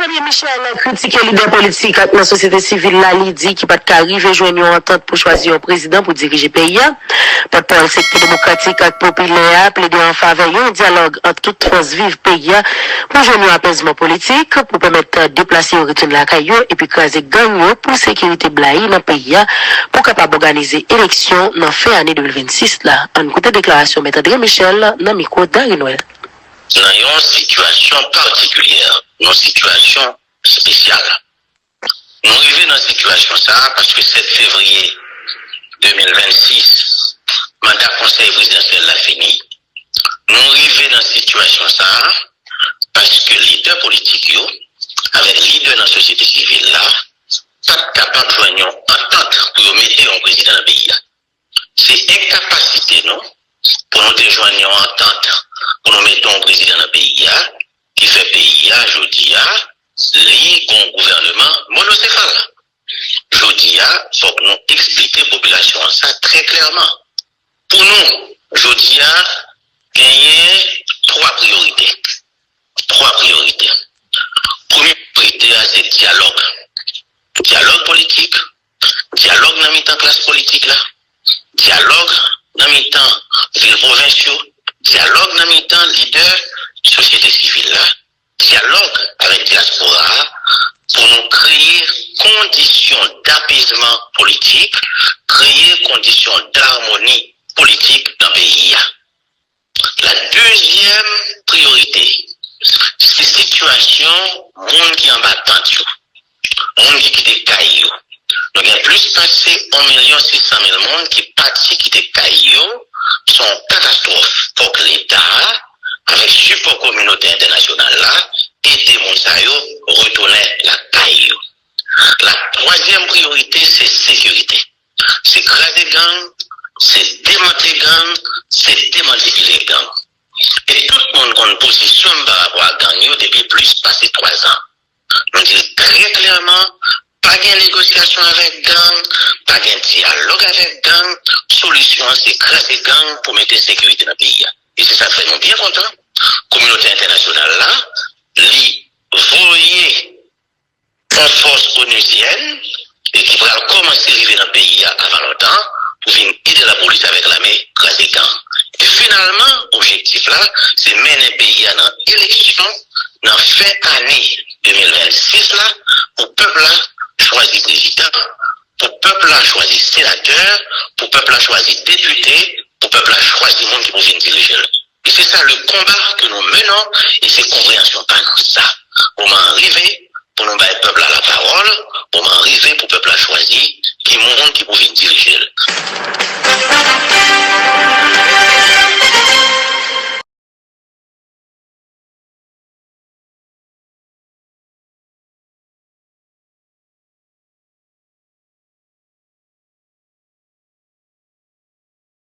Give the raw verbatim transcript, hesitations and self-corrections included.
Premye Michel kritike lidè politik ak nan sosyete sivil la, li di ki pa t ka rive jwenn yon antant pou chwazi yon prezidan pou dirije peyi a. Pòtpawòl sektè demokratik ak popilè a plede an favè yon dyalòg ant tout fòs viv peyi a pou jwenn yon apèzman politik pou pèmèt deplase yo retounen lakay yo epi kraze gang yo pou sekirite blayi nan peyi a pou kapab òganize eleksyon nan fen ane de mil vennsis la. Ann koute deklarasyon Mèt André Michel nan mikwo Dary Noël. Nan yon sitiyasyon patikilyè, yon sitiyasyon espesyal. Nou rive nan sitiyasyon sa a paske sèt fevriye de mil vennsis, manda konsèy prezidansyèl la fini. Nou rive nan sitiyasyon sa a paske lidè politik yo avèk lidè nan sosyete sivil la pa t kapab jwenn yon antant pou yo mete yon prezidan nan peyi a. Se enkapasite nou pou nou te jwenn yon antant pou nou mete yon prezidan nan peyi a ki fè peyi a jodi a li gon gouvèneman monosefal. Jodi a fòk nou eksplike popilasyon an sa trè klèman. Pou nou, jodi a genyen twa priyorite. Twa priyorite. Premye priyorite a se dyalòg. Dyalòg politik, dyalòg nan mitan klas politik la, dyalòg nan mitan vil pwovens yo, dyalòg nan mitan lidè sosyete sivil la, dyalòg avèk dyaspora a pou nou kreye kondisyon dapezman politik, kreye kondisyon damoni politik nan peyi a. La dezyèm priyorite se sitiyasyon moun ki anba tant yo, moun ki kite kay yo. Nou gen plis pase yon milyon sis san mil moun ki pati kite kay yo. Se yon katastwòf. Fòk Leta a, avèk sipò kominote entènasyonal la, ede moun sa yo retounen lakay yo. La twazyèm priyorite se sekirite. Se kraze gang, se demantle gang, se demantibile gang. E tout moun konn pozisyon m pa rapò a gang yo depi plis pase twazan. Nou di l trè klèman, pa gen negosyasyon avèk gang, pa gen dyalòg avèk gang, solisyon an se kraze gang pou mete sekirite nan peyi a. E se sa k fè nou byen kontan, kominote entènasyonal la, li voye yon fòs onuzyèn e ki pral kòmanse rive nan peyi a avan lontan pou vin ede lapolis avèk lame kraze gang. E finalman, objektif la se mennen peyi a nan eleksyon nan fen ane de mil vennsis la pou pèp la chwazi prezidan, pou pèp la chwazi senatè, pou pèp la chwazi depite, pou pèp la chwazi moun ki pou vin dirije l. E se sa le konba ke nou mennen e se konpreyansyon pa nou sa. Moman an rive pou nou bay pèp la lapawòl, moman an rive pou pèp la chwazi ki moun ki pou vin dirije l.